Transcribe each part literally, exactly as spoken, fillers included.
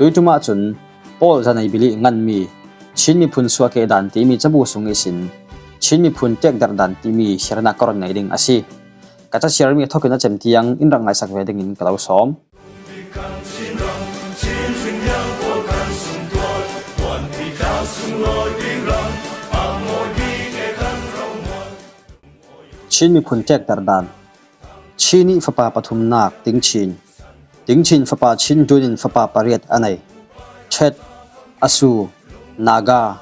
Tui ṭumah cun Paul Zanei Bili nganmi Chin miphun suahkeh dan timi cabu sung ihsin Chin miphun tekdarh dan timi siarnak ka run nei ding a si. Ka casiarmi a thokin a cem tiang in rak ngaihsak ve dingin ka lo sawm. Chin miphun tekdarh dan. Chin ih fapa pathumnak Ting Chin. Ting Chin fapa Chin Dun in fapa pariat a nei. Ṭhet, Asu, Naga,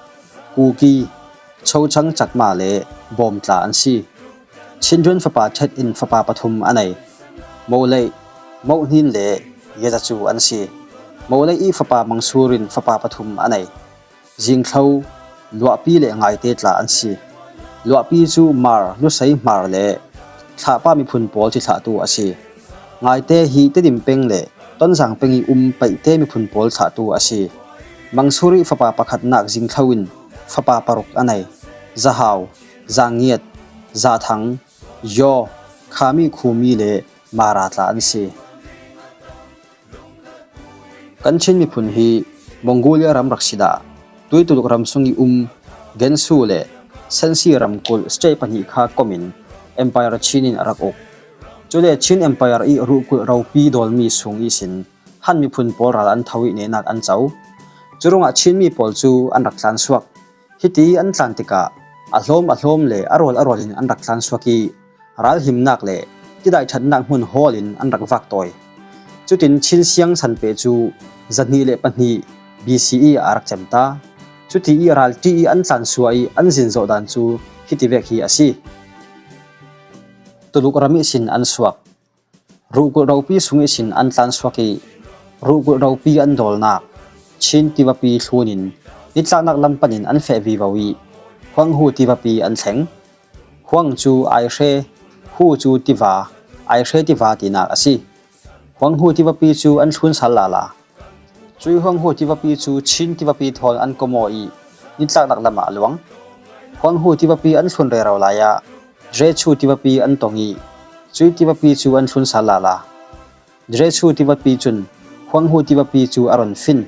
Kuki, Chochang Chakma le Bawm tla an si. Chin Dun fapa Ṭhet in fapa pathum a nei. Moleih, Mohnin le Yazacu an si. Moleih ih fapa Mangsur in fapa pathum a nei. Zingthlo, Luahpi le Ngaite tla an si. Luahpi cu Hmar, Lusei Hmar le Thlahpa miphun pawl cithlahtu a si. Ngaite hi Tedim peng le Tonzang peng ih um Paihte miphun pawl thlahtu a si. Mangsur ih fapa pakhatnak Zingthlo in fapa paruk a nei. Zahau, Zangiat, Zathang, Yaw, Khami, Khumi le Mara tla an si. Kan Chin miphun hi Mongolia ram rak si dah, tui Tuluk ram sung ih um Gansu le Shanxi ramkulh state pahnih kha kom in Empire Chin in a rak uk. Cule Chin Empire ih ruhkulh ropi dawlmi sung ihsin Han miphun pawl ral an tho ih nehnak an co. Curuangah Chinmi pawl cu an rak tlansuak. Hiti an tlan tikah a hlawm a hlawm le a rawl a rawl in an rak tlansuak ih ralhimnak le tidai ṭhatnak hmun hawl in an rak vak tawi. Cutin Chin siangsan peh cu zahnih le pahnih B C E ah a rak cem ta. Cuti ih ralṭi ih an tlansuah ih an zin zawh dan cu hiti vek hi a si. Tuluk ram ihsin an suak. Ruhkulh ropi sung ihsin an tlansuak ih ruhkulh ropi an dawlnak Chin tivapi thlun in nitlaknak lam panin an feh vivo ih Huanghu tivapi an thleng. Huang cu ai hre, Hu cu tiva, ai hre tiva tinak a si. Huanghu tivapi cu an thlun sal lala. Cui Huanghu tivapi cu Chin tivapi thawn an komaw ih nitlaknak lamah a luang. Huanghu tivapi an thlun rero lai ah Drechu tivapi an tong ih cui tivapi cu an thlun sal lala. Drechu tivapi cun Huanghu tivapi cu a run fin.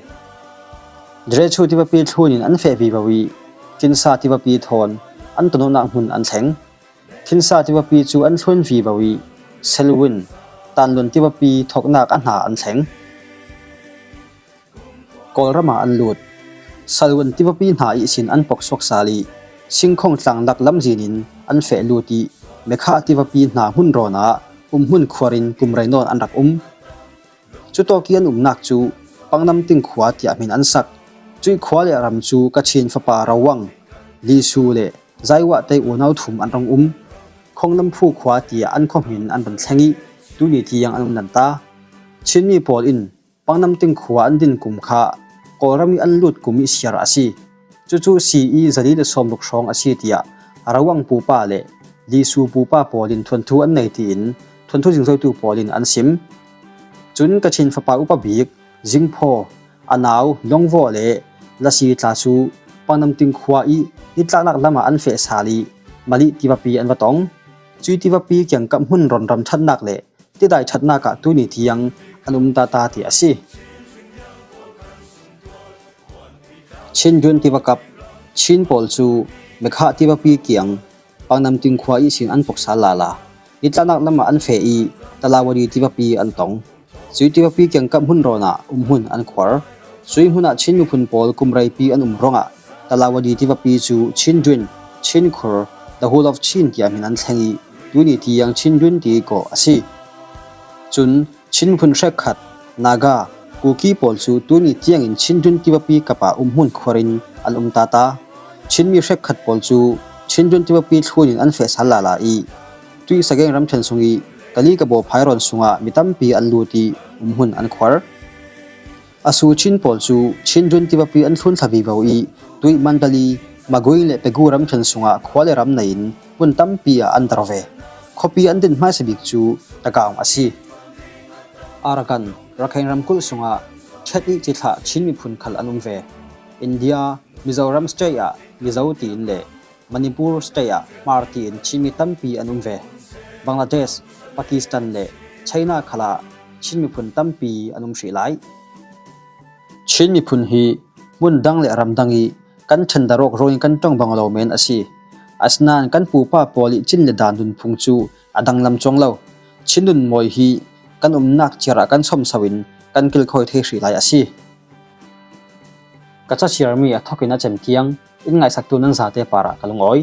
Drechu tivapi thlun in an feh vivo ih Kinsa tivapi thawn an tonawhnak hmun an thleng. Khinsa tivapi cu an thlun vivo ih Selwyn, Tanlun tivapi thawknak a hna an thleng. Kawlram ah an lut. Selwyn tivapi hna ihsin an poksuak sal ih Singkhong tlanglak lamzin in an feh lut ih Mekha tivapi hna hmunrawn ah umhmun khuar in kum rei nawn an rak um. Cutawk ih an umnak cu Pangnamting khua tiah hmin an sak. Cuih khua le ram cu Kachin fapa Rawang, Lisu le Zaiwahte unau thum an rung um. Khonglamphu khua tiah an khuahmin an run thleng ih tuni tiang an um lanta. Chinmi pawl in Pangnamting khua an din kum kha Kawlram ih an lut kum ih siar a si. Cucu si ih zali le sawmruk hrawng a si tiah Rawang pupa le Lisu pupa pawl in thuanthu an nei tiin thuanthu zingzotu pawl in an sim. Cun Kachin fapa upa bik, Zingphaw, a nau Longvaw le Lasi tla cu Pangnamting khua ih nitlaknak lamah an feh sal ih Malih tivapi an va tong. Cui tivapi kiangkap hmun rawn ram ṭhatnak le tidai ṭhatnak ah tuni tiang an um tata ti a si. Chin Dun tiva kap. Chin pawl cu Mekha tivapi kiang Pangnamting khua ihsin an pok sal lala. Nitlaknak lamah an feh ih Talawadi tivapi an tong. Cui tivapi kiangkap hmunrawn ah umhmun an khuar. Cui hmun ah Chin miphun pawl kum reipi an um ruangah Talawadi tivapi cu Chin Dun, Chin Khur, The Whole of Chin tiah hmin an thleng ih tuni tiang Chin Dun ti kawh a si. Cun Chin miphun hrekkhat, Naga, Kuki pawl cu tuni tiangin Chin Dun tivapi kap ah umhmun khuar in an um tata. Chinmi hrekkhat pawl cu Chin Dun tivapi thlun in an feh sal lala ih tuih Sageng ramṭhen sung ih Kali Kabaw phairawn sungah mi tampi an lut ih umhmun an khuar. A Su Chin pawl cu Chin Dun tivapi an thlun thla vivo ih tuih Mandali, Magway le Pegu ramṭhen sungah khua le ram nei in hmun tampi ah an dar ve. Khuapi an din hmaisa bik cu Tagaung a si. Arakan, Rakhine ramkulh sungah Chet ih cithlah Chin miphun khal an um ve. India, Mizoram state ah Mizo tiin le Manipur state ah Hmar tiin Chinmi tampi an um ve. Bangladesh, Pakistan le China khalah Chin miphun tampi an um hrih lai. Chin miphun hi hmun dang le ramdang i kan ṭhen darawk ruangin kan ṭong bang lo men a si. Asinain kan pupa pawl i cin le dan nunphung cu a danglam cuang lo. Chin nunmawi hi kan umnak ciarah kan sawmso in kan kilkhawi thei hrih lai a si. Ka caciarmi a thokin a cem tiang in ngaihsaktu nan zate parah ka lungawi.